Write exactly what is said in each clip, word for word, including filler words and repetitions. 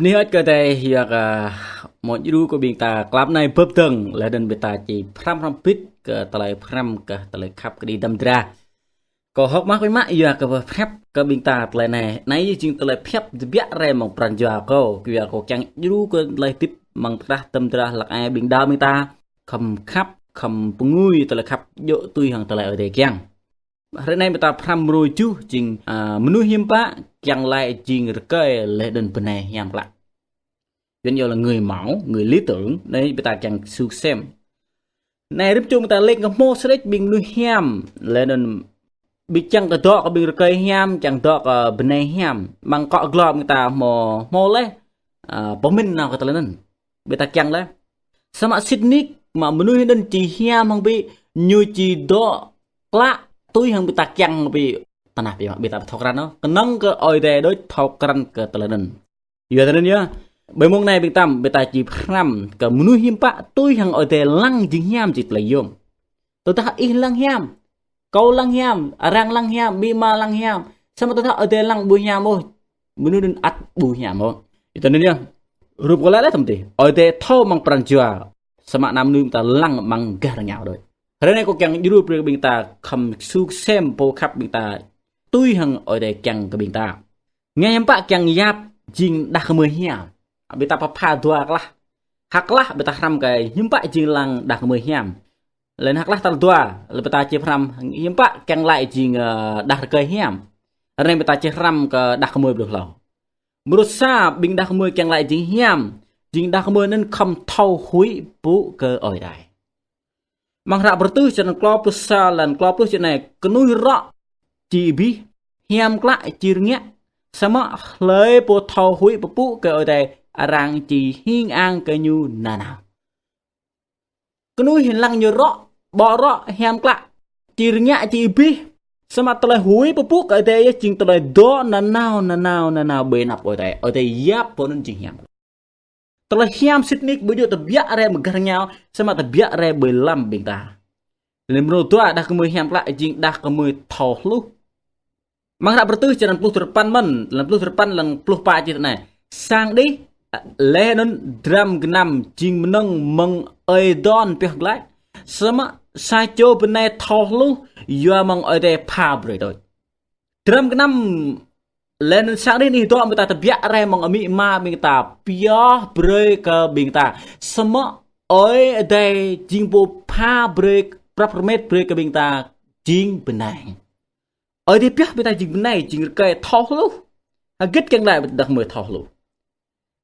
Anai ăt kơ tơlơi yua kơ mơ̆ djru kơ ƀing ta klăp anai bưp dơ̆ng, laih anŭn ƀing ta či phrăm hrŏm hơbĭt kơ tơlơi phrăm kơ tơlơi khăp kơđi tơdăm dra. Kâo hơ̆k mơak biă mă yua kơ pơhiăp kơ ƀing ta tơlơi anai. Anai jing tơlơi pơhiăp tơbiă rai mơ̆ng pran jua kâo, kơ yua kâo kiăng djru kơ tơlơi hơdip mơ̆ng tơdah tơdăm dra hlăk ai ƀing đaŏ ƀing ta khŏm khăp, khŏm pơngui tơlơi khăp djơ̆ tui hăng tơlơi Ơi Adai kiăng. Hrơi anai ƀing ta phrăm mrô tơjuh jing, a, mơnuih hiam pă kiăng laĭ jing rơkơi laih anŭn bơnai hiam klă. Yuan yơh là người mẫu, người lý tưởng, anai ƀing ta kiăng kơsŭ kơsem. Anai rĭm čô ƀing ta lêng kơ hmâo srĕč ƀing mơnuih hiam, laih anŭn ƀing kiăng kơ dŏ kơ ƀing rơkơi hiam, kiăng dŏ kơ bơnai hiam. Mơ̆ng akŏ glô ƀing ta hmâo, hmâo laih, a, pơmĭn nao kơ tơlơi anŭn. Ƀing ta kiăng laih. Samơ̆ sĭt nik, mă mơnuih anŭn či hiam hăng ƀing ñu či dŏ klă tui hăng ƀing ta kiăng ƀing ta năp yơh, ƀing ta thâo krăn ôh. Kơnơ̆ng kơ Ơi Adai đôč thâo krăn kơ tơlơi anŭn. Yua tơlơi anŭn yơh. Ƀơi mông anai ƀing ta, ƀing ta či phrăm kơ mơnuih hiam pă tui hăng Ơi Adai lăng jing hiam či tơlơi yôm. Tơdah ih lăng hiam, kâo lăng hiam, arăng lăng hiam, ƀing ama lăng hiam. Samơ̆ tơdah Ơi Adai lăng ƀu hiam ôh, mơnuih anŭn ăt ƀu hiam ôh. Yua tơlơi anŭn yơh. Rup kơ laĭ laih tơm tih. Ơi Adai thâo mơ̆ng pran jua. Samơ̆ anăm mơnuih ƀing ta lăng mơ̆ng gah rơngiao đôč. Hrơi anai kâo kiăng djru brơi kơ ƀing ta khŏm kơsŭ kơsem pô khăp ƀing ta tui hăng Ơi Adai kiăng kơ ƀing ta. Ngă hiam pă kiăng yap jing đah kơmơi hiam. Ƀing ta pơpha dua klah. Hăk klah ƀing ta phrăm kơ hiam pă jing lăng đah kơmơi hiam. Laih hăk klah tal dua, laih ƀing ta či phrăm hiam pă kiăng laĭ jing, ơ, đah rơkơi hiam. Hrơi anai ƀing ta či phrăm kơ đah kơmơi pluh klâo. Mrô sa ƀing đah kơmơi kiăng laĭ jing hiam, jing đah kơmơi anŭn khŏm thâo huĭ pơpŭ kơ Ơi Adai. Amăng hră Bơrơtuh črăn klâo pluh sa lăn klâo pluh črăn anai, kơnuih rŏ či abih, hiam klă či rơngiă, samơ̆ hlơi pô thâo huĭ pơpŭ kơ Ơi Adai, arăng či hing ang kơ ñu nanao. Kơnuih lăng ñu rŏ, ƀô̆ rŏ, hiam klă, či rơngiă či abih, samơ̆ tơlơi huĭ pơpŭ kơ Ơi Adai yơh jing tơlơi dŏ nanao, nanao, nanao ƀơi anăp Ơi Adai. Ơi Adai yap pô anŭn jing hiam. Tơlơi hiam sĭt nik ƀu djơ̆ tơbiă rai mơ̆ng gah rơngiao, samơ̆ tơbiă rai ƀơi lăm ƀing ta. Lĕ mrô dua đah kơmơi hiam klă jing đah kơmơi thâo hluh. Amăng hră Bơrơtuh črăn pluh duapăn mơ̆n, lăn pluh duapăn lăn pluh pă čih tui anai. Sang đih, laih anŭn dram gơnam jing mơnơ̆ng mơ̆ng Ơi Adon pioh glaĭ. Samơ̆ sa čô bơnai thâo hluh, yua mơ̆ng Ơi Adai pha brơi đôč. Dram gơnam laih anŭn sang đih anih dŏ ƀing ta tơbiă rai mơ̆ng amĭ ama ƀing ta pioh brơi kơ ƀing ta. Samơ̆ Ơi Adai jing pô pha brơi, prăp rơmet brơi kơ ƀing ta jing bơnai. Ơi Adai pioh ƀing ta jing bơnai, jing rơkơi thâo hluh. Hơget kiăng laĭ đah kơmơi thâo hluh.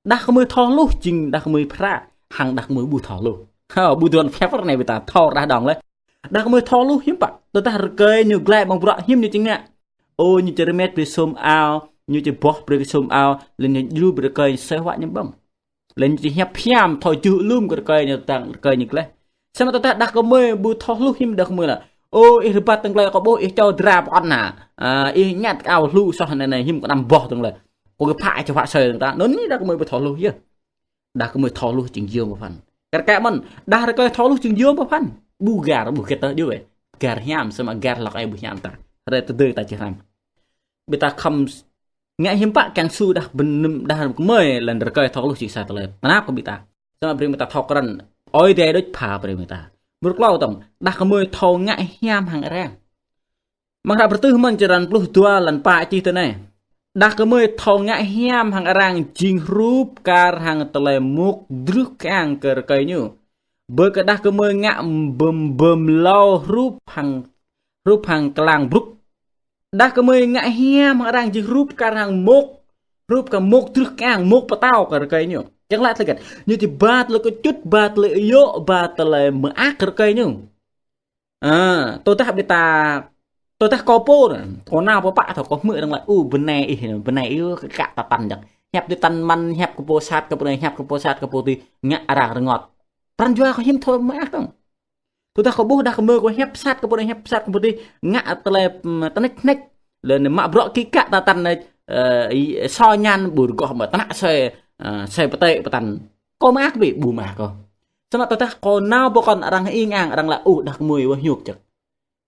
Đah kơmơi thâo hluh jing đah kơmơi phara, hăng đah kơmơi ƀu thâo hluh. Ha, ƀu dŏ pơhiăp ră anai ƀing ta thâo rơđah đŏng laih. Đah kơmơi thâo hluh hiư̆m pă, tơdah rơkơi ñu glaĭ mơ̆ng bruă hiư̆m ñu či ngă. Ơ, ñu či rơmet brơi sum ao, ñu či boh brơi kơ sum ao, laih ñu djru brơi rơkơi ñu sơi huă ñu ƀơ̆ng. Laih ñu či hiăp hiam thâo juh alum kơ rơkơi ñu tơdang rơkơi ñu gleh. Samơ̆ tơdah đah kơmơi ƀu thâo hluh hiư̆m đah kơmơi laĭ. Ơ, ih rơbat tơ̆ng glaĭ kâo ƀuh, ih čô dra pơkŏn na. A, ih ñăt ao hlu soh anai anai hiư̆m kơnăm boh tơ̆ng glaĭ. Kâo kơ phă čô huă sơi tơ̆ng ta. Anŭn anai đah kơmơi ƀu thâo hluh yơh. Đah kơmơi thâo hluh jing yôm pơphan. Kar kaĭ mơ̆n, đah rơkơi thâo hluh jing yôm pơphan. Ƀu gar, ƀu hơget tơ djơ̆ wĕ. Gar hiam, samơ̆ gar hlăk ai ƀu hiam ta. Hrơi tơdơi ta či hrăm. Ƀing ta khŏm ngă hiư̆m pă kiăng kơsŭ đah bơnăm đah kơmơi lĕ rơkơi thâo hluh jing sa tơlơi tơnap kơ ƀing ta. Samơ̆ brơi ƀing ta thâo krăn. Ơi Adai đôč pha brơi ƀing ta. Mrô klâo tơ̆ng, đah kơmơi thâo ngă hiam hăng arăng. Amăng hră Bơrơtuh mơ̆n črăn pluh dua lăn pă čih tui anai. Đah kơmơi thâo ngă hiam hăng arăng jing hrup kar hăng tơlơi mŭk drưh kơang kơ rơkơi ñu. Ƀơi kơ đah kơmơi ngă bơm, bơm hlâo hrup hăng, hrup hăng klang brŭk. Đah kơmơi ngă hiam hăng arăng jing hrup kar hăng mŭk, hrup kar mŭk drưh kơang, mŭk pơtao kơ rơkơi ñu. Kiăng laĭ tơlơi hơget? Ñu či ba tơlơi kơčŭt, ba tơlơi ayŏ, ba tơlơi mơak kơ rơkơi ñu. A, tơdah ƀing ta, tơdah kâo pô anai, kâo nao pơ pă thâo kâo hmư̆ arăng laĭ, ơ, bơnai ih, bơnai ih, kơ kă tơtăn jăk. Hiăp tơtăn mơ̆n, hiăp kơ pô sat, kơ pô anai, hiăp kơ pô sat, kơ pô adih, ngă arăng rơngot. Pran jua kâo hiư̆m thâo mơak dơ̆ng. Tơdah kâo ƀuh đah kơmơi kâo hiăp sat kơ pô anai, hiăp sat kơ pô adih, ngă tơlơi, ưm, tơnĕč hnĕč. Laih anŭn mă bruă kĭ kă tơtăn anai, ơ, ih, so ñan ƀu rơgoh mơ̆ tơnă sơi, ơ, sơi pơtĕ pơtăn. Kâo mơak ƀu, ƀu mơak kâo. Samơ̆ tơdah kâo nao pơkŏn arăng ing ang arăng laĭ, ơ, đah kơmơi wơ̆t hiôk jăk.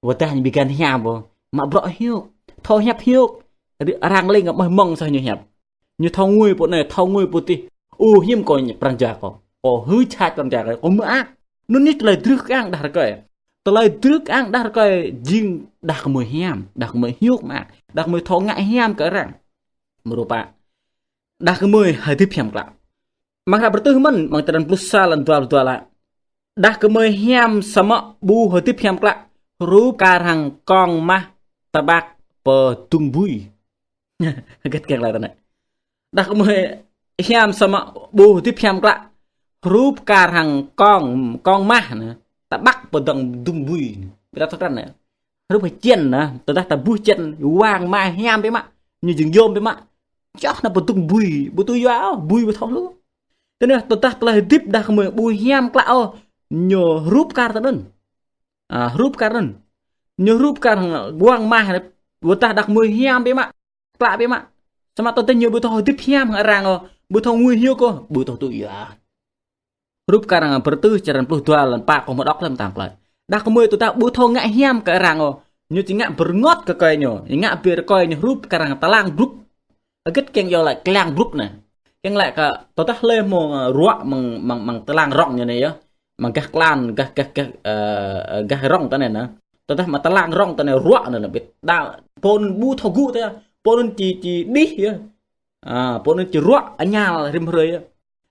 Wơ̆t dah ñu ƀu găn hiam ƀu. Mă bruă hiôk. Thâo hiăp hiôk. Arăng lêng kơ mơ̆ mơ̆ng soh ñu hiăp. Ñu thâo ngui pô anai, thâo ngui pô adih. Ơ, hiư̆m kâo pran jua kâo. Kâo hư̆ čăt pran jua kâo, kâo mơak. Anŭn yơh tơlơi drưh kơang đah rơkơi. Tơlơi drưh kơang đah rơkơi jing đah kơmơi hiam, đah kơmơi hiư̆m mơak, đah kơmơi thâo ngă hiam kơ arăng. Mơ̆ rup pă. Đah kơmơi hơdip hiam klă. Amăng hră Bơrơtuh mơ̆n, amăng črăn pluh sa lăn dua pluh dua laĭ: Đah kơmơi hiam samơ̆ ƀu hơdip hiam klă, hrup kar hăng kông mah tơƀăk pơ dŭng bui. Hơget kiăng laĭ tui anai. Đah kơmơi hiam samơ̆ ƀu hơdip hiam klă, hrup kar hăng kông, kông mah anai, tơƀăk pơ dŏng dŭng bui. Ƀiădah tơkran anai. Hrup hơčen anai, tơdah ta ƀuh hơčen, wang mah hiam biă mă, ñu jing yôm biă mă. Čoh anai pơ dŭng bui, ƀu tui yua ôh, bui ƀu thâo hluh. Tui anai tơdah tơlơi hơdip đah kơmơi ƀu hiam klă ôh, ñu hrup kar tui anŭn. A, hrup kar anŭn. Ñu hrup kar wang mah, wơ̆t tơdah đah kơmơi hiam biă mă, klă biă mă. Samơ̆ tơdah ñu ƀu thâo hơdip hiam hăng arăng ôh, ƀu thâo ngui hiư̆m kơ, ƀu thâo tui yua. Hrup kar Bơrơtuh črăn pluh dua lăn pă kâo mơ̆ đŏk lăm tang klai. Đah kơmơi tơdah ƀu thâo ngă hiam kơ arăng ôh, ñu či ngă bơrơngot kơ rơkơi ñu, ñu ngă brơi rơkơi ñu hrup kar tơlang brŭk. Hơget kiăng yua laĭ tơlang brŭk anai. Kiăng laĭ kơ tơdah hlơi hmâo, ơ, ruă amăng, amăng, amăng tơlang rŏng ñu anai yơh. Amăng gah klan, gah, gah, gah, ơ, ơ, gah rŏng tui anai anai. Tơdah mă tơlang rŏng tui anai ruă anai anai ƀiă. Đa, pô anŭn ƀu thâo gŭ tui, pô anŭn či, či đih yơh. A, pô anŭn či ruă añal rĭm hrơi yơh.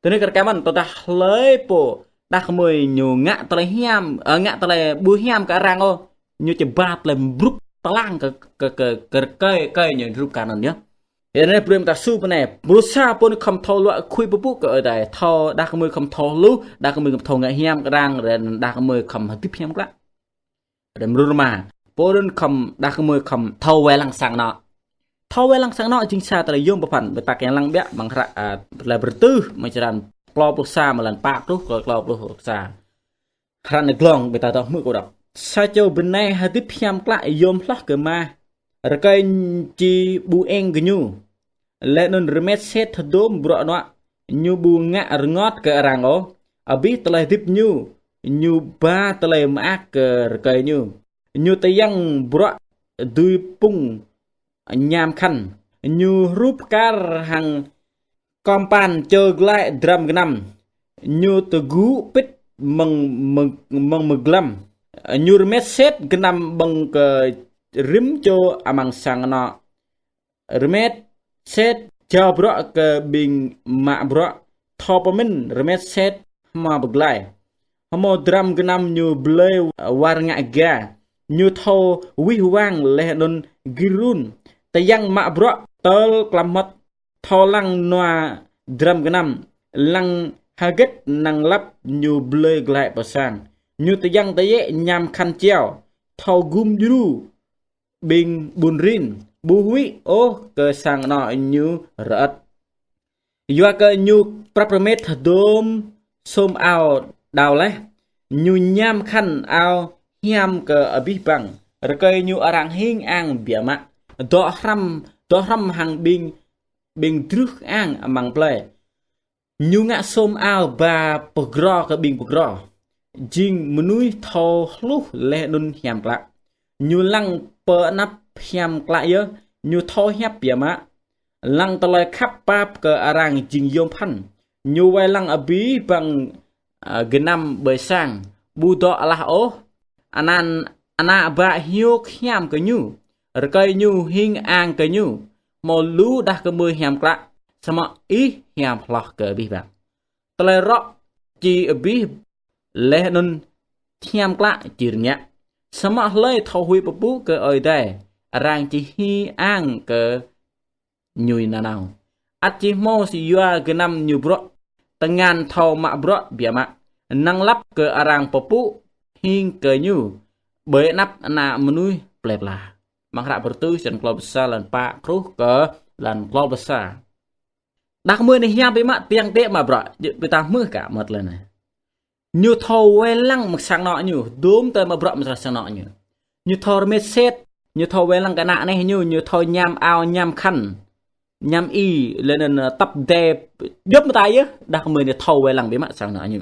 Tui anai kar kaĭ mơ̆n, tơdah hlơi pô đah kơmơi ñu ngă tơlơi hiam, ơ, ngă tơlơi ƀu hiam kơ arăng ôh, ñu či ba tơlơi brŭk tơlang kơ, kơ, kơ, kơ rơkơi, rơkơi ñu hrup kar anŭn yơh. Yua anai brơi mơta su pơ anai, mrô sa pô anŭn khŏm thâo luă khui pơpŭ kơ Ơi Adai, thâo đah kơmơi khŏm thâo hluh, đah kơmơi khŏm thâo ngă hiam kơ arăng, ren đah kơmơi khŏm hơdip hiam klă. Ren mrô rơma, pô anŭn khŏm, đah kơmơi khŏm thâo wai lăng sang anŏ. Thâo wai lăng sang anŏ jing sa tơlơi yôm pơphan, ƀiădah kiăng lăng biă, amăng hră, a, Tơlơi Bơrơtuh, amăng črăn klâo pluh sa, mơ̆ng lăn pă truh kơ klâo pluh sa. Hră anai glông, ƀiădah tơdah hmư̆ kâo đŏk. Sa čô bơnai hơdip hiam klă yôm hloh kơ mah, rơkơi či ƀu eng kơ ñu. Laih anŭn rơmet set hơdôm bruă nuă, ñu ƀu ngă rơngot kơ arăng ôh. Abih tơlơi hơdip ñu, ñu ba tơlơi mơak kơ rơkơi ñu. Ñu tơyăng bruă dưi pŭng ñam khăn. Ñu hrup kar hăng kơmpan čơ glaĭ dram gơnam. Ñu tơgŭ pĭt mơ̆ng, mơ̆ng, mơ̆ng mơglăm. Ñu rơmet set gơnam ƀơ̆ng kơ rĭm čô amăng sang anŏ. Rơmet set jao bruă kơ ƀing mă bruă. Thâo pơmĭn rơmet set hmua pơglaĭ. Hmâo dram gơnam ñu blơi war ngă ga. Ñu thâo wih wang laih anŭn gir run. Tơyăng mă bruă tơl klăm mơmŏt. Thâo lăng nua dram gơnam, lăng hơget năng lăp ñu blơi glaĭ pơ sang. Ñu tơyăng tơjĕ ñam khăn čiao. Thâo gum djru ƀing ƀun rin, ƀu huĭ ôh kơ sang anŏ ñu rơơ̆t. Yua kơ ñu prăp rơmet hơdôm sôm ao đao laih, ñu ñam khăn ao hiam kơ abih bang. Rơkơi ñu arăng hing ang biă mă. Dŏ hrăm, dŏ hrăm hăng ƀing, ƀing drưh ang amăng plơi. Ñu ngă sôm ao ba pơgro kơ ƀing pơgro. Jing mơnuih thâo hluh laih anŭn hiam klă. Ñu lăng pơ anăp hiam klă yơh, ñu thâo hiăp biă mă. Lăng tơlơi khăp pap kơ arăng jing yôm phăn. Ñu wai lăng abih bang, a, gơnam ƀơi sang, ƀu dŏ alah ôh. Anăn, ană bă hiôk hiam kơ ñu. Rơkơi ñu hing ang kơ ñu. Hmâo lu đah kơmơi hiam klă, samơ̆ ih hiam hloh kơ abih bang. Tơlơi rŏ či abih laih anŭn hiam klă či rơngiă. Samơ̆ hlơi thâo huĭ pơpŭ kơ Ơi Adai, arăng či hing ang kơ ñu nanao. Ăt či hmâo si yua gơnam ñu bruă, tơngan thâo mă bruă biă mă. Năng lăp kơ arăng pơpŭ hing kơ ñu, ƀơi anăp ană mơnuih plơi pla. Amăng hră Bơrơtuh črăn klâo pluh sa lăn pă truh kơ lăn klâo pluh sa. Đah kơmơi anai hiam biă mă, tơyăng tơjĕ mă bruă, ƀiădah hmư̆ kơ mơ̆t lĕ anai. Ñu thâo wai lăng mơ̆ng sang anŏ ñu, dôm tơlơi mă bruă mơ̆ng sang anŏ ñu. Ñu thâo rơmet set, ñu thâo wai lăng kơ ană neh ñu, ñu thâo ñam ao, ñam khăn, ñam i, laih anŭn, ơ, tăp dê, djŏp mơta yơh, đah kơmơi anai thâo wai lăng biă mă sang anŏ ñu.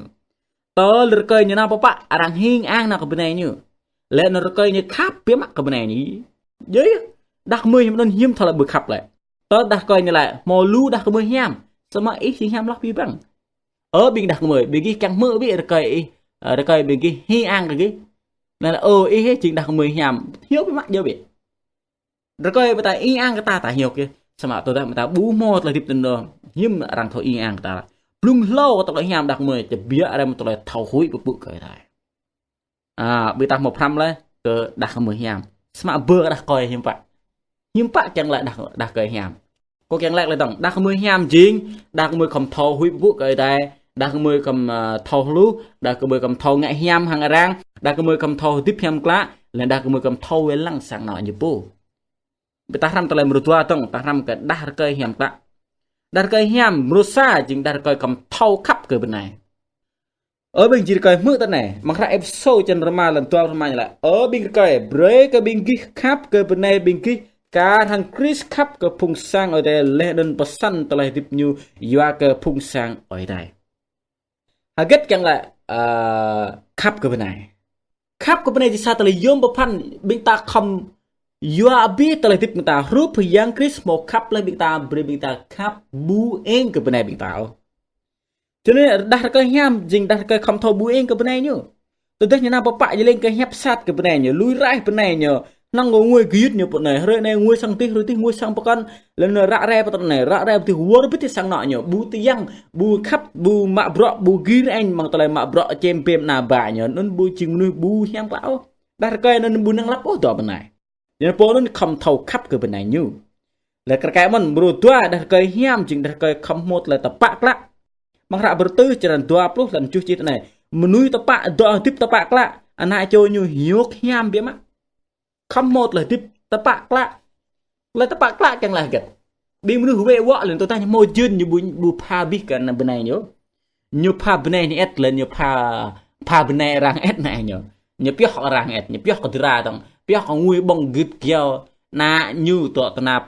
Tơl rơkơi ñu nao pơpă, arăng hing ang nao kơ bơnai ñu. Laih anŭn rơkơi ñu khăp biă mă kơ bơnai ñu. Yơh, đah kơmơi anŭn hiư̆m thâo lăi ƀu khăp lĕ. Tơdah rơkơi ñu laĭ, hmâo lu đah kơmơi hiam. Samơ̆ ih či hiam hloh abih bang. Ơ ƀing đah kơmơi, ƀing gih kiăng hmư̆ ƀiă rơkơi ih, ơ, rơkơi ƀing gih hing ang kơ gih. Anai lĕ, ơ, ih jing đah kơmơi hiam. Hiư̆m ƀiă mă, djơ̆ ƀiă. Rơkơi ƀing ta hing ang kơ ta, ta hiư̆m kơ. Samơ̆ tơdah ƀing ta ƀu hmâo tơlơi hơdip tui anŭn, hiư̆m arăng thâo hing ang kơ ta. Blung hlâo kơ tơlơi hiam đah kơmơi, čơbiă rai mơ̆ng tơlơi thâo huĭ pơpŭ kơ ta. A, ƀing ta hmâo pơhrăm laih kơ đah kơmơi hiam. Samơ̆ bơ đah rơkơi hiư̆m pă. Hiư̆m pă kiăng laĭ đah, đah rơkơi hiam. Kâo kiăng laĭ glaĭ dơ̆ng, đah kơmơi hiam jing, đah kơmơi khŏm thâo huĭ pơpŭ kơ Ơi Adai, đah kơmơi khŏm, a, thâo hluh, đah kơmơi khŏm thâo ngă hiam hăng arăng, đah kơmơi khŏm thâo hơdip hiam klă, laih đah kơmơi khŏm thâo wai lăng sang anŏ ñu pô. Ƀing ta hrăm tơlơi mrô dua dơ̆ng, ta hrăm kơ đah rơkơi hiam klă. Đah rơkơi hiam, mrô sa jing đah rơkơi khŏm thâo khăp kơ bơnai. Ơ ƀing jing rơkơi hmư̆ tơ anai, amăng hră Êphêsô črăn rơma lăn dua pluh rơma ñu laĭ: Ơ ƀing rơkơi, brơi kơ ƀing gih khăp kơ bơnai ƀing gih, kar hăng Krist khăp kơ phung sang Ơi Adai laih anŭn pơsăn tơlơi hơdip ñu yua kơ phung sang Ơi Adai. Hơget kiăng laĭ, ơ, khăp kơ bơnai. Khăp kơ bơnai jing sa tơlơi yôm pơphan ƀing ta khŏm yua abih tơlơi hơdip ƀing ta hrup Yang Krist hmâo khăp laih ƀing ta, brơi ƀing ta khăp ƀu eng kơ bơnai ƀing ta ôh. Čơ anai đah rơkơi hiam jing đah rơkơi khŏm thâo ƀu eng kơ bơnai ñu. Tơdah ñu nao pơpă jơleng kơ hiăp sat kơ bơnai ñu, lui raih bơnai ñu, hnăng kơ ngui gơyut ñu pơ anai, hrơi anai ngui sang tih, hrơi tih ngui sang pơkŏn, laih anŭn ră ruai pơtăn anai, ră ruai pơtih wơr bơtih sang anŏ ñu, ƀu tơyang, ƀu khăp, ƀu mă bruă, ƀu gir eng mơ̆ng tơlơi mă bruă čem pem ană bă ñu, anŭn ƀu jing mơnuih ƀu hiam klă ôh. Đah rơkơi anŭn ƀu năng lăp ôh dŏ bơnai. Yua anŭn pô anŭn khŏm thâo khăp kơ bơnai ñu. Laih kar kaĭ mơ̆n, mrô dua đah rơkơi hiam jing đah rơkơi khŏm hmâo tơlơi tơpă klă. Amăng hră Bơrơtuh črăn dua pluh lăn tơjuh čih tui anai: Mơnuih tơpă dŏ hơdip tơpă klă, ană čô ñu hiôk hiam biă mă. Khŏm hmâo tơlơi hơdip tơpă klă. Tơlơi tơpă klă kiăng laĭ hơget. Ƀing mơnuih wĕ wŏ laih tơdah ñu hmâo jơ̆n ñu ƀu, ƀu pha abih kơ ană bơnai ñu. Ñu pha bơnai ñu et laih ñu pha, pha bơnai arăng et ană ñu. Ñu pioh arăng et, ñu pioh kơ dra dơ̆ng, pioh kơ ngui ƀơ̆ng git kiao, ană ñu dŏ tơnap,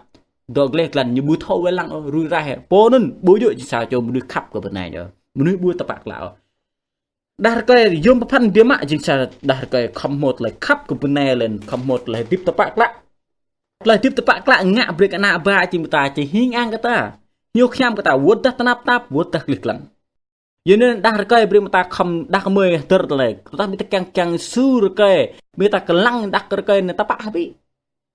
dŏ gleh glan, ñu ƀu thâo wai lăng ôh, rui raih. Pô anŭn ƀu djơ̆ jing sa čô mơnuih khăp kơ bơnai ñu. Mơnuih ƀu tơpă klă ôh. Đah rơkơi yôm pơphan biă mă jing sa đah rơkơi khŏm hmâo tơlơi khăp kơ bơnai laih khŏm hmâo tơlơi hơdip tơpă klă. Tơlơi hơdip tơpă klă ngă brơi kơ ană bă jing ƀing ta či hing ang kơ ta, hiôk hiam kơ ta, wơ̆t dah tơnap tap, wơ̆t dah gleh glan. Yua anŭn đah rơkơi brơi ƀing ta khŏm đah kơmơi hơdơr tơlơi. Tơdah ƀing ta kiăng, kiăng su rơkơi, ƀing ta kơlăng đah rơkơi anŭn tơpă hă ƀĭ.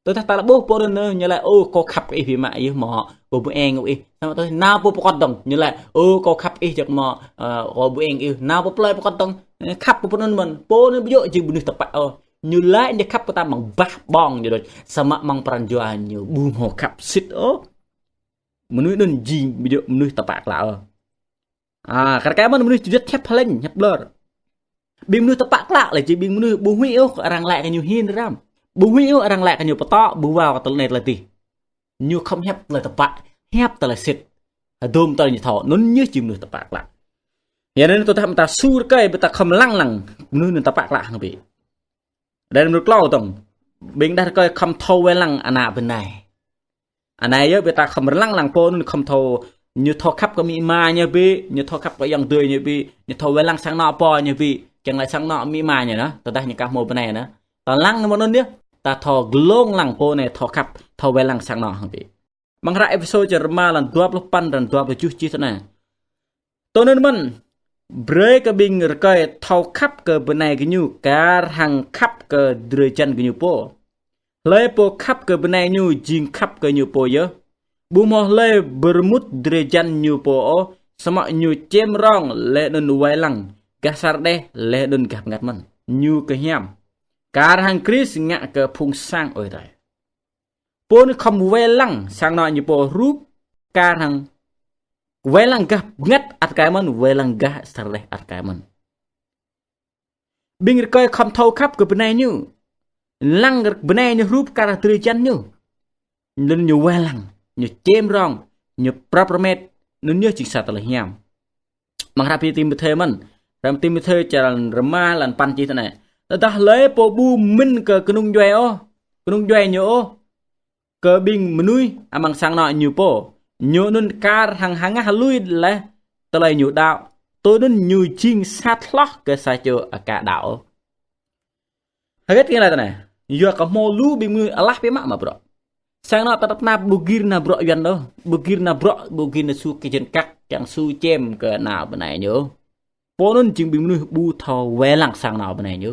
Tơdah ta laĭ ƀuh pô anŭn ñu laĭ: Ơ, kâo khăp kơ ih biă mă, ih hmâo, kâo ƀu eng kơ ih. Samơ̆ tơdah nao pơ pơkŏn dơ̆ng, ñu laĭ: Ơ, kâo khăp ih jăk hmâo, ơ, kâo ƀu eng kơ ih. Nao pơ plơi pơkŏn dơ̆ng, ơ, khăp kơ pô anŭn mơ̆n. Pô anŭn ƀu djơ̆ jing mơnuih tơpă ôh. Ñu laĭ ñu khăp kơ ta amăng bah ƀong ñu đôč. Samơ̆ amăng pran jua ñu ƀu hmâo khăp sĭt ôh. Mơnuih anŭn jing ƀu djơ̆ mơnuih tơpă klă ôh. A, kar kaĭ mơ̆n mơnuih čơdơ̆t hiăp hơlĕng, hiăp ƀlŏr. Ƀing mơnuih tơpă klă laih jing ƀing mơnuih ƀu huĭ ôh kơ arăng laĭ kơ ñu hin răm. Ƀu huĭ ôh arăng laĭ kơ ñu pơtô, ƀu wao kơ tơlơi anai tơlơi adih. Ñu khŏm hiăp tơlơi tơpă, hiăp tơlơi sĭt. Hơdôm tơlơi ñu thâo, anŭn yơh jing mơnuih tơpă klă. Yua anŭn tơdah ƀing ta su rơkơi, ƀing ta khŏm lăng lăng, mơnuih anŭn tơpă klă hăng ƀĭ. Đah mơnuih klâo dơ̆ng, ƀing đah rơkơi khŏm thâo wai lăng ană bơnai. Anai yơh ƀing ta khŏm rơlăng lăng pô anŭn khŏm thâo, ñu thâo khăp kơ amĭ ama ñu ƀĭ, ñu thâo khăp kơ ayŏng adơi ñu ƀĭ, ñu thâo wai lăng sang anŏ pô ñu ƀĭ, kiăng laĭ sang anŏ amĭ ama ñu anŭn, tơdah ñu ka hmâo bơnai anŭn. Ta lăng mơ̆ng anŭn yơh, ta thâo glông lăng pô anai thâo khăp, thâo wai lăng sang anŏ hăng ƀĭ. Amăng hră Êphêsô črăn rơma lăn dua pluh păn, lăn dua pluh tơjuh čih tui anai: Tui anŭn mơ̆n, brơi kơ ƀing rơkơi thâo khăp kơ bơnai gơñu, kar hăng khăp kơ drơi jăn gơñu pô. Hlơi pô khăp kơ bơnai ñu jing khăp kơ ñu pô yơh. Ƀu hmâo hlơi pơrơmut drơi jăn ñu pô ôh, samơ̆ ñu čem rong laih anŭn wai lăng, gah sa rơđeh laih anŭn gah bơngăt mơ̆n. Ñu kơ hiam. Kar hăng Krist ngă kơ phung sang Ơi Adai. Pô anŭn khŏm wai lăng sang anŏ ñu pô hrup kar hăng wai lăng gah bơngăt ăt kai mơ̆n, wai lăng gah sa rơđeh ăt kai mơ̆n. Ƀing rơkơi khŏm thâo khăp kơ bơnai ñu. Lăng bơnai ñu hrup kar drơi jăn ñu. Anŭn ñu wai lăng, ñu čem rong, ñu prăp rơmet, anŭn yơh jing sa tơlơi hiam. Amăng hră Timothê mơ̆n, hră Timothê črăn rơma lăn păn čih tui anai: Tơdah hlơi pô ƀu mĭn kơ kơnung djuai ôh, kơnung djuai ñu ôh, kơ ƀing mơnuih amăng sang anŏ ñu pô, ñu anŭn kar hăng hơngah lui laih tơlơi ñu đaŏ, tui anŭn ñu jing sat hloh kơ sa čô aka đaŏ ôh. Hơget kiăng laĭ tui anai? Yua kơ hmâo lu ƀing mơnuih alah biă mă mă bruă. Sang anŏ ta tơnap ƀu gir nao bruă Yuan ôh, ƀu gir nao bruă, ƀu gir nao su kơ jên kăk, kiăng su čem kơ ană bơnai ñu. Pô anŭn jing ƀing mơnuih ƀu thâo wai lăng sang ană bơnai ñu.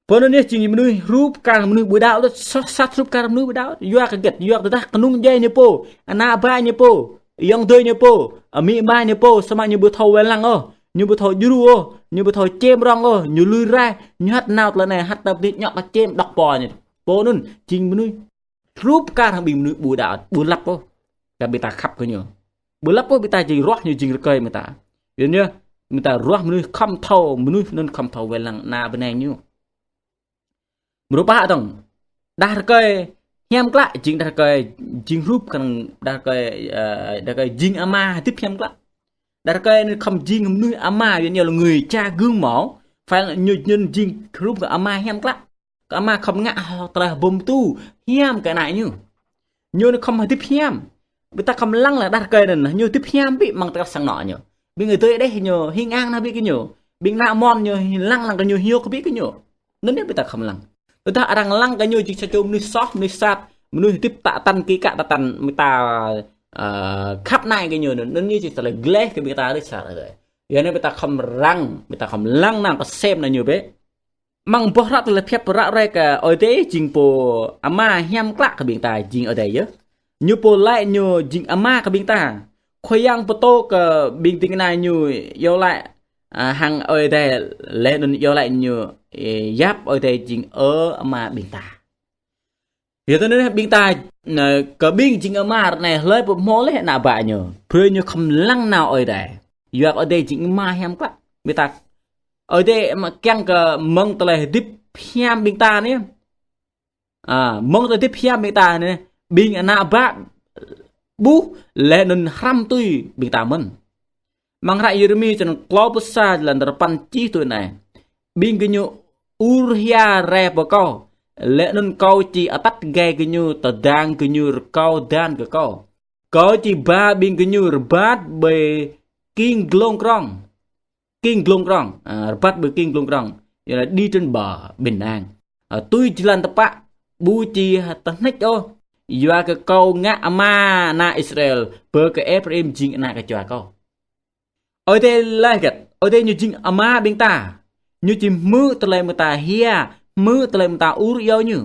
Pô anŭn yơh jing mơnuih hrup kar mơnuih ƀu đaŏ đôč, soh sat hrup kar mơnuih ƀu đaŏ đôč. Yua kơ hơget, yua kơ tơdah kơnung djuai ñu pô, ană bă ñu pô, ayŏng adơi ñu pô, amĭ ama ñu pô, samơ̆ ñu ƀu thâo wai lăng ôh, ñu ƀu thâo djru ôh, ñu ƀu thâo čem rŏng ôh, ñu lui raih, ñu hăt nao tơlơi anai, hăt nao pơdih, ñu kơ čem đŏk pô ñu. Pô anŭn jing mơnuih hrup kar hăng ƀing mơnuih ƀu đaŏ, ƀu lăp ôh kơ ƀing ta khăp kơ ñu. Ƀu lăp ôh ƀing ta jing ruah ñu jing rơkơi ƀing ta. Yua anŭn yơh, ƀing ta ruah mơnuih khŏm thâo, mơnuih anŭn khŏm thâo wai lăng ană bơnai ñu. Mrô pă tŏng, đah rơkơi hiam klă jing đah rơkơi jing hrup kar đah rơkơi, ơ, đah rơkơi jing ama hơdip hiam klă. Đah rơkơi anŭn khŏm jing mơnuih ama, yua anŭn yơh là người cha gương mẫu, phải ñu, ñu jing hrup kơ ama hiam klă. Kơ ama khŏm ngă hŏ tơlơi hơbôm tu hiam kơ ană ñu. Ñu anŭn khŏm hơdip hiam. Ƀing ta khŏm lăng lăng đah rơkơi anŭn, ñu hơdip hiam ƀiă mơ̆ng tơlơi sang anŏ ñu. Ƀing adơi đeh ñu hing ang nao ƀiă kơ ñu. Ƀing ană mon ñu lăng lăng kơ ñu, hiôk ƀiă kơ ñu. Anŭn yơh ƀing ta khŏm lăng. Tơdah arăng lăng kơ ñu jing sa čô mơnuih soh, mơnuih sat, mơnuih hơdip tă tăn, kĭ kă tă tăn, ƀing ta, ơ, khăp nai kơ ñu, anŭn, anŭn ñu jing tơlơi gleh kơ ƀing ta rơ̆ sa rơ̆. Yua anŭn ƀing ta khŏm răng, ƀing ta khŏm lăng nao kơsem nao ñu ƀiă. Amăng boh hră tơlơi pơhiăp ră ruai kơ Ơi Adai jing pô ama hiam klă kơ ƀing ta jing Ơi Adai yơh. Ñu pô laĭ ñu jing ama kơ ƀing ta. Khua Yang pơtô kơ ƀing ding kơna ñu iâu laĭ, ơ, hăng Ơi Adai laih anŭn iâu laĭ ñu, ơ, yap Ơi Adai jing ơ ama ƀing ta. Yua tui anŭn ƀing ta, ơ, kơ ƀing jing ama ră anai hlơi pô hmâo laih ană bă ñu. Brơi ñu khŏm lăng nao Ơi Adai. Yua kơ Ơi Adai jing ama hiam klă. Ƀing ta Ơi Adai mă kiăng kơ mơ̆ng tơlơi hơdip hiam ƀing ta anai. Ơ, mơ̆ng tơlơi hơdip hiam ƀing ta anai, ƀing ană bă ƀuh laih anŭn hrăm tui ƀing ta mơ̆n. Amăng hră Yêrêmi črăn klâo pluh sa jơlan duapăn čih tui anai: Ƀing gơñu ur hia rai pơ Kâo, laih anŭn Kâo či atăt gai gơñu tơdang gơñu rơkâo dan kơ Kâo. Kâo či ba ƀing gơñu rơbat ƀơi king glông krong. King glông krong, ơ, rơbat ƀơi king glông krong. Yua là đi trên bờ bình an. Ơ, tui jơlan tơpă, ƀu či tơhneč ôh. Yua kơ Kâo ngă ama ană Israel, pơ kơ Ephraim jing ană kơčua Kâo. Ơi Adai laĭ hơget, Ơi Adai ñu jing ama ƀing ta. Ñu či hmư̆ tơlơi ƀing ta hia, hmư̆ tơlơi ƀing ta ur iâu ñu.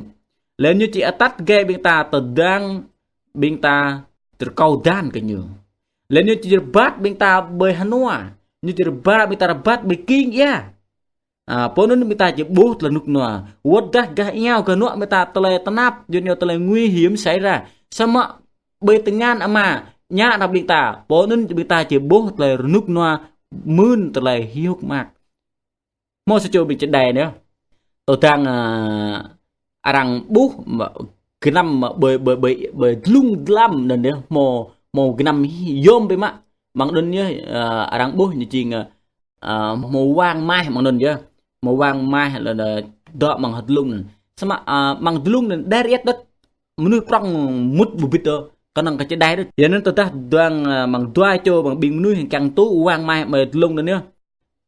Laih ñu či atăt gai ƀing ta tơdang ƀing ta rơkâo dan kơ ñu. Laih ñu či rơbat ƀing ta ƀơi hơnua. Ñu či rơbat ƀing ta rơbat ƀơi king ia. Ơ, pô anŭn ƀing ta či ƀuh tơlơi rơnŭk rơnua. Wơ̆t dah gah iâu gah hơnuă ƀing ta tơlơi tơnap, yua anŭn tơlơi nguy hiểm xảy ra. Samơ̆ ƀơi tơngan ama, ană ƀing ta, pô anŭn ƀing ta či ƀuh tơlơi rơnŭk rơnua, mơ̆n tơlơi hiôk mơak. Hmâo sa čô ƀing čơđai anai. Tơdang, ơ, arăng ƀuh mă, gơnam mă ƀơi, ƀơi, ƀơi, ƀơi dlung dlăm anŭn anai. Hmâo, hmâo gơnam yôm ƀơi mă. Amăng anŭn yơh, ơ, arăng ƀuh ñu jing, ơ, ơ, hmâo wang maih amăng anŭn yơh. Hmâo wang maih lĕ, lĕ dŏ amăng hơdlung anŭn. Samơ̆, ơ, amăng dlung anŭn đer iĕt đôč. Mơnuih prŏng mŭt ƀu bĭt ôh. Kơnơ̆ng kơ čơđai đôč. Yua anŭn tơdah dơ̆ng, ơ, amăng dua čô amăng ƀing mơnuih kiăng tŭ wang maih ƀơi dlung anŭn yơh.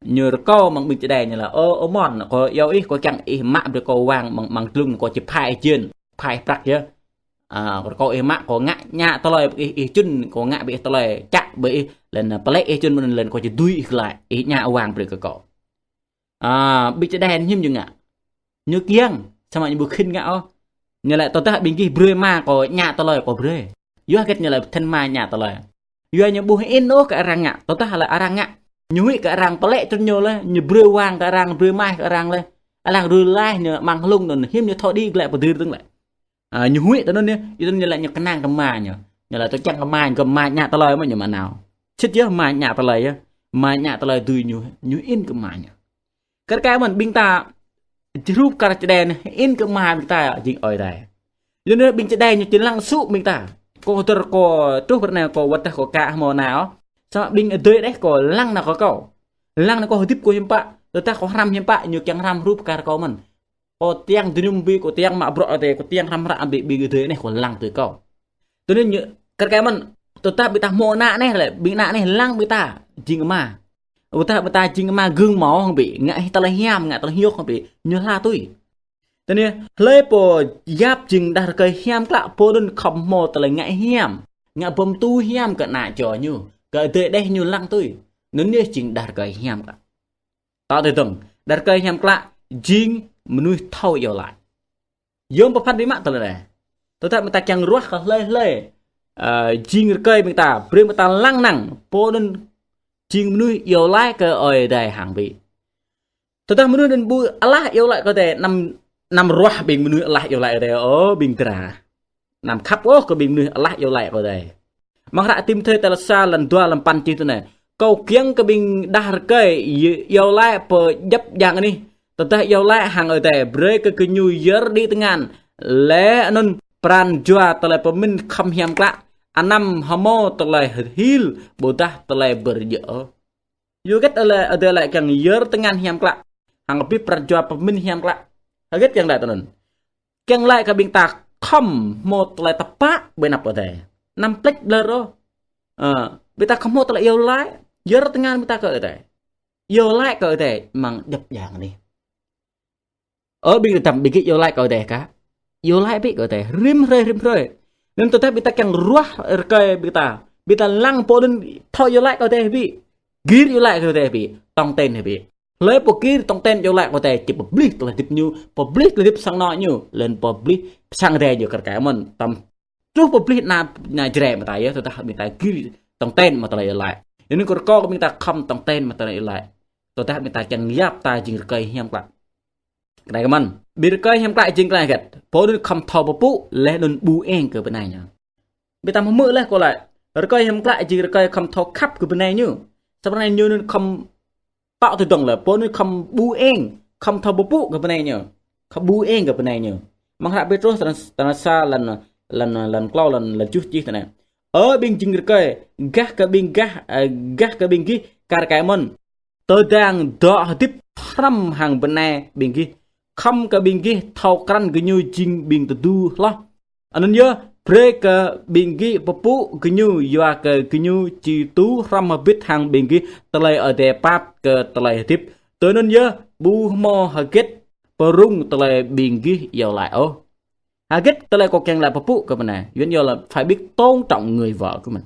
Ñu rơkâo amăng ƀing čơđai ñu laĭ: Ơ, ơ mon, kâo iâu ih, kâo kiăng ih mă brơi kâo wang amăng, amăng dlung, kâo či phai ih jên, phai ih prăk yơh. Ơ, kâo rơkâo ih mă, kâo ngă ñă tơlơi ƀơi ih, ih čun, kâo ngă ƀơi ih tơlơi čă ƀơi ih, laih anŭn pơlĕ ih čun mơ̆n laih anŭn kâo či dưi ih glaĭ, ih ñă wang brơi kơ kâo. Ơ, ƀing čơđai hiư̆m ñu ngă. Ñu kiăng, samơ̆ ñu ƀu khĭn ngă ôh. Ñu laĭ tơdah ƀing gih brơi mă kâo ñă tơlơi kâo brơi. Yua hơget ñu laĭ bơthen mă ñă tơlơi. Yua ñu ƀu hơĭn ôh kơ arăng ngă, tơdah laĭ arăng ngă. Ñu huĭ kơ arăng pơlĕ čun ñu laih, ñu brơi wang kơ arăng, brơi maih kơ arăng laih. Arăng rui laih ñu amăng hlung anŭn hiư̆m ñu thâo đĭ glaĭ pơdơr dơ̆ng laih. Ơ, ñu huĭ tui anŭn yơh, yua anŭn ñu laĭ ñu kơnang kơ ama ñu. Ñu laĭ tui kiăng kơ ama ñu, kơ ama ñă tơlơi mơ̆ ñu mă nao. Sĭt yơh ama ñă tơlơi yơh. Ama ñă tơlơi dưi ñu, ñu hơĭn kơ ama ñu. Kar kaĭ mơ̆n ƀing ta, či hrup kar čơđai anai, hơĭn kơ ama ƀing ta jing Ơi Adai. Yua anŭn ƀing čơđai ñu či lăng sŭ ƀing ta. Kâo hơdơr kâo truh pơ anai kâo wơ̆t dah kâo ka hmâo nao. Samơ̆ ƀing adơi đeh kâo lăng nao kơ kâo. Lăng nao kâo hơdip kâo hiư̆m pă, tơdah kâo hrăm hiư̆m pă, ñu kiăng hrăm hrup kar kâo mơ̆n. Kâo kiăng dơnum ƀing, kâo kiăng mă bruă Ơi Adai, kâo kiăng hrăm hră ƀing, ƀing adơi anai kâo lăng tui kâo. Tui anŭn ñu, kar kaĭ mơ̆n, tơdah ƀing ta hmâo ană anai lĕ, ƀing ană anai lăng ƀing ta jing ama. Tơdah ƀing ta jing ama gương mẫu hăng ƀing, ngă hĭ tơlơi hiam, ngă tơlơi hiôk hăng ƀing, ñu hla tui. Anai, hlơi pô yap jing đah rơkơi hiam klă, pô anŭn khŏm hmâo tơlơi ngă hiam, ngă pơtŭ hiam kơ ană čô ñu, kơ adơi đeh ñu lăng tui. Anŭn yơh jing đah rơkơi hiam klă. Tŏ tui dơ̆ng, đah rơkơi hiam klă jing mơnuih thâo iâu laĭ. Yôm pơphan biă mă tơlơi anai. Tơdah ƀing ta kiăng ruah kơ hlơi hlơi, ơ, jing rơkơi ƀing ta, brơi ƀing ta lăng năng, pô anŭn jing mơnuih iâu laĭ kơ Ơi Adai hăng ƀĭ. Tơdah mơnuih anŭn ƀu alah iâu laĭ kơ Ơi Adai, anăm, anăm ruah ƀing mơnuih alah iâu laĭ kơ Ơi Adai, ơ, ƀing dra. Anăm khăp ôh kơ ƀing mơnuih alah iâu laĭ kơ Ơi Adai. Amăng hră Timôthê tal sa lăn dua lăn păn čih tui anai: Kâo kiăng kơ ƀing đah rơkơi i-, iâu laĭ pơ djŏp djang anih. Tơdah iâu laĭ hăng Ơi Adai, brơi kơ gơñu yơr đĭ tơngan, laih anŭn pran jua tơlơi pơmĭn khŏm hiam klă, anăm hmâo tơlơi hil ƀôdah tơlơi bơrjơ̆. Yua hơget Ơi Adai laĭ kiăng yơr tơngan hiam klă, hăng abih pran jua pơmĭn hiam klă? Hơget kiăng laĭ tui anŭn? Kiăng laĭ kơ ƀing ta khŏm hmâo tơlơi tơpă ƀơi anăp Ơi Adai. Anăm plĕč ƀlŏr ôh. Ơ, ƀing ta khŏm hmâo tơlơi iâu laĭ, yơr tơngan ƀing ta kơ Ơi Adai. Iâu laĭ kơ Ơi Adai amăng djŏp djang anih. Ơ ƀing ta, ƀing gih iâu laĭ kơ Ơi Adai kah? Iâu laĭ bĕ kơ Ơi Adai, rĭm hrơi, rĭm hrơi. Anŭn tơdah ƀing ta kiăng ruah rơkơi ƀing ta, ƀing ta lăng pô anŭn thâo iâu laĭ kơ Ơi Adai bĕ. Gir iâu laĭ kơ Ơi Adai bĕ, tong ten bĕ. Hlơi pô gir tong ten iâu laĭ kơ Ơi Adai, či pơplih tơlơi hơdip ñu, pơplih tơlơi hơdip sang anŏ ñu, laih anŭn pơplih sang Ơi Adai ñu kar kaĭ mơ̆n. Tơm truh pơplih ană, ană Jrai mơta yơh, tơdah ƀing ta gir tong ten mă tơlơi iâu laĭ. Anŭn kơ rơkâo kơ ƀing ta khŏm tong ten mă tơlơi iâu laĭ. Tơdah ƀing ta kiăng yap ta jing rơkơi hiam klă. Kơ anai kơ mơ̆n. Ƀing rơkơi hiam klă jing tơlơi hơget? Pô anŭn khŏm thâo pơpŭ, laih anŭn ƀu eng kơ bơnai ñu. Ƀing ta hmư̆ laih kâo laĭ. Rơkơi hiam klă jing rơkơi khŏm thâo khăp kơ bơnai ñu. Samơ̆ anai ñu anŭn khŏm tŏ tui dơ̆ng lĕ, pô anŭn khŏm ƀu eng, khŏm thâo pơpŭ kơ bơnai ñu. Khŏm ƀu eng kơ bơnai ñu. Amăng hră Pêtrôs tal, tal sa lăn, lăn, lăn klâo lăn, lăn tơjuh čih tui anai: Ơ ƀing jing rơkơi, gah kơ ƀing gah, ơ, gah kơ ƀing gih kar kaĭ mơ̆n. Tơdang dŏ hơdip hrŏm hăng bơnai ƀing gih, khŏm kơ ƀing gih thâo krăn gơñu jing ƀing tơdu hloh. Anŭn yơh, brơi kơ ƀing gih pơpŭ gơñu, yua kơ gơñu či tŭ hrŏm hơbĭt hăng ƀing gih tơlơi Ơi Adai pap kơ tơlơi hơdip. Tui anŭn yơh, ƀu hmâo hơget pơrŭng tơlơi ƀing gih iâu laĭ ôh. Hơget tơlơi kâo kiăng laĭ pơpŭ kơ bơnai? Yuan iâu laĭ phải biết tôn trọng người vợ của mình.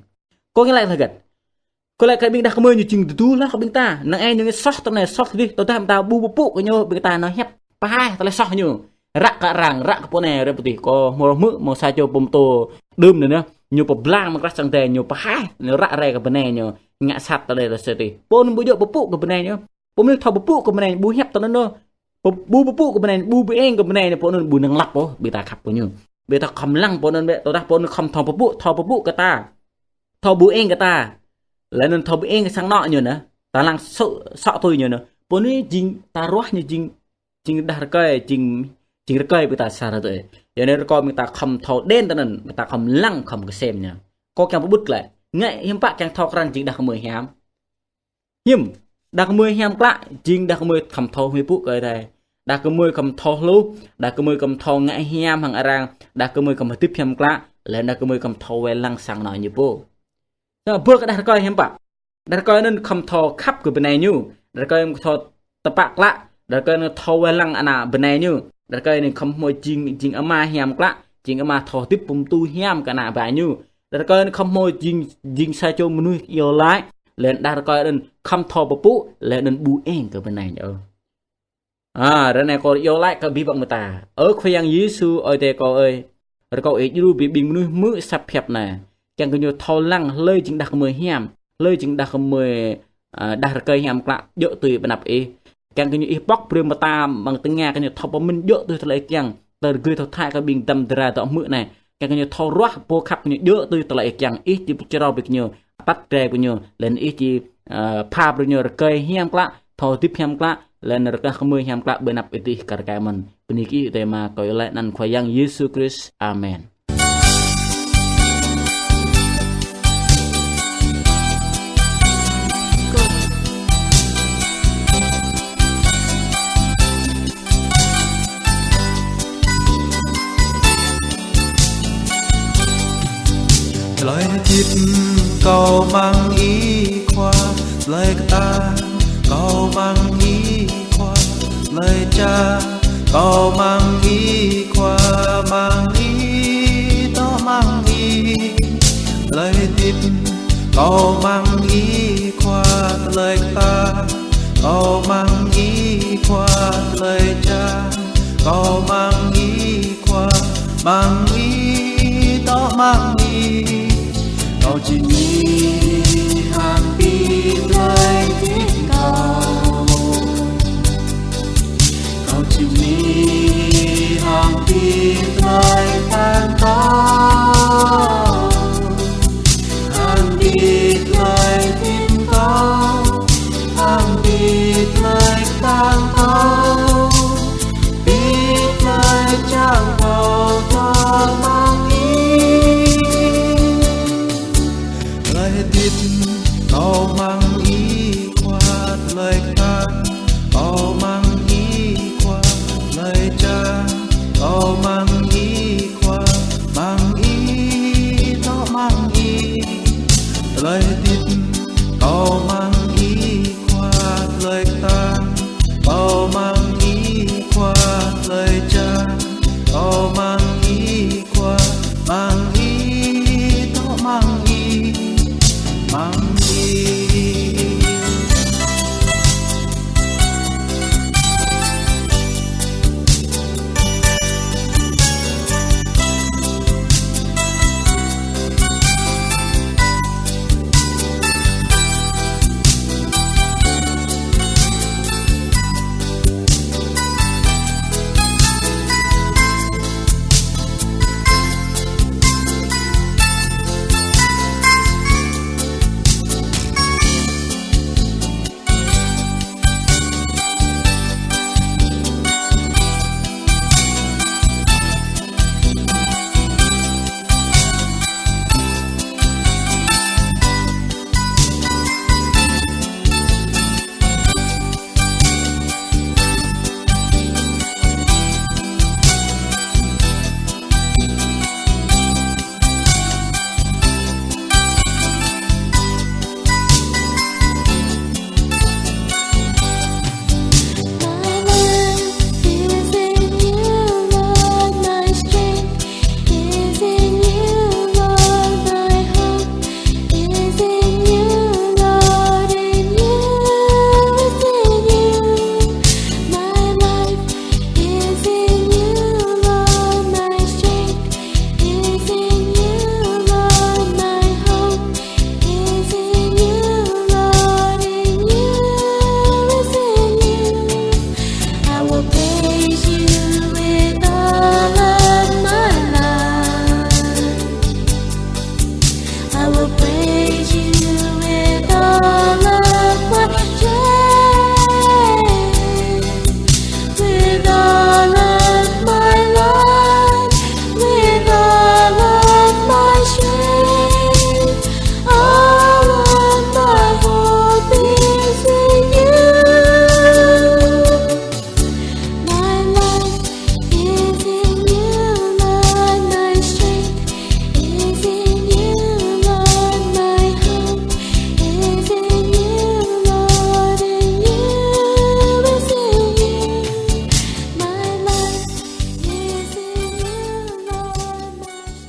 Kâo kiăng laĭ hơget? Kâo laĭ kơ ƀing đah kơmơi ñu jing tơdu hloh kơ ƀing ta. Năng ai ñu ngă soh tơnai soh tơdih, tơdah ƀing ta ƀu pơpŭ kơ ñu, ƀing ta nao hiăp pơhaih tơlơi soh ñu. Ră kơ arăng, ră kơ pô anai, ră pơtih. Kâo hmâo hmư̆ mơ̆ng sa čô pô pơtô đưm anai, ñu pơblang mơ̆ng krah sang Ơi Adai, ñu pơhaih, ñu ră ruai kơ bơnai ñu, ngă sat tơlơi tơlơi soh tih. Pô anŭn ƀu djơ̆ pơpŭ kơ bơnai ñu. Pô mơnuih thâo pơpŭ kơ bơnai ñu, ƀu hiăp tơlơi anŭn. Pô, ƀu pơpŭ kơ bơnai ñu, ƀu eng kơ bơnai ñu, pô anŭn ƀu năng lăp ôh, ƀing ta khăp kơ ñu. Ƀing ta khŏm lăng pô anŭn bĕ, tơdah pô anŭn khŏm thâo pơpŭ, thâo pơpŭ kơ ta. Thâo ƀu eng kơ ta. Laih anŭn thâo ƀu eng kơ sang anŏ ñu anai. Ta lăng sŏ, sŏ tui ñu anai. Pô anŭn jing, ta ruah ñu jing, jing đah rơkơi, jing, jing rơkơi ƀing ta sa hrơi tui. Yua anai rơkâo ƀing ta khŏm thâo đen tui anŭn, ƀing ta khŏm lăng khŏm kơsem ñu. Kâo kiăng pơƀut glaĭ. Ngă hiư̆m pă kiăng thâo krăn jing đah kơmơi hiam. Hiư̆m, đah kơmơi hiam klă, jing đah kơmơi khŏm thâo hmư̆ pơpŭ kơ Ơi Adai. Đah kơmơi khŏm thâo hluh, đah kơmơi khŏm thâo ngă hiam hăng arăng, đah kơmơi khŏm hơdip hiam klă, laih đah kơmơi khŏm thâo wai lăng sang anŏ ñu pô. Samơ̆ ƀơi kơ đah rơkơi hiư̆m pă? Đah rơkơi anŭn khŏm thâo khăp kơ bơnai ñu, đah rơkơi anŭn thâo tơpă klă, đah rơkơi anŭn thâo wai lăng ană bơnai ñu, đah rơkơi anŭn khŏm hmâo jing, jing ama hiam klă, jing ama thâo hơdip pơtŭ hiam kơ ană bă ñu. Đah rơkơi anŭn khŏm hmâo jing, jing sa čô mơnuih iâu laĭ, laih đah rơkơi anŭn khŏm thâo pơpŭ, laih anŭn ƀu eng kơ bơnai ñu. A, ră anai kâo iâu laĭ kơ abih bang ƀing ta. Ơ Khua Yang Yêsu, Ơi Adai kâo ơi. Rơkâo Ih djru abih ƀing mơnuih hmư̆ asăp hiăp anai. Kiăng kơ ñu thâo lăng hlơi jing đah kơmơi hiam, hlơi jing đah kơmơi, a, đah rơkơi hiam klă djơ̆ tui ƀơi anăp Ih. Kiăng kơ ñu Ih pŏk brơi mơta amăng tơnga kơ ñu thâo pơmĭn djơ̆ tui tơlơi Ih kiăng. Tơl gơ̆ thâo thâo kơ ƀing đam dra dŏ hmư̆ anai. Kiăng kơ ñu thâo ruah pô khăp kơ ñu djơ̆ tui tơlơi Ih kiăng. Ih či pơčrâo brơi kơ ñu, atăt rai brơi ñu, laih anŭn Ih či, ơ, pha brơi ñu rơkơi hiam klă, thâo hơdip hiam klă, laih anŭn rơkơi kơmơi hiam klă ƀơi anăp Ih tih kar kaĭ mơ̆n. Bơni kơ Ih Ơi Adai mơ̆, kâo iâu laĭ anăn Khua Yang Yêsu Krist. Amen. Tơlơi hơdip kâo amăng Ih Khua, tơlơi kơtang kâo amăng Ih Khua, tơlơi čang Kâo mơ̆ng Ih Khua, mơ̆ng Ih, dŏ mơ̆ng Ih tơlơi hơdip. Kâo mơ̆ng Ih Khua tơlơi kơtang. Kâo mơ̆ng Ih Khua tơlơi čang. Kâo mơ̆ng Ih Khua, mơ̆ng Ih, dŏ mơ̆ng Ih. Kâo či mĭn hăng abih tơlơi hơdip kâo. Kâo či mĭn hăng abih tơlơi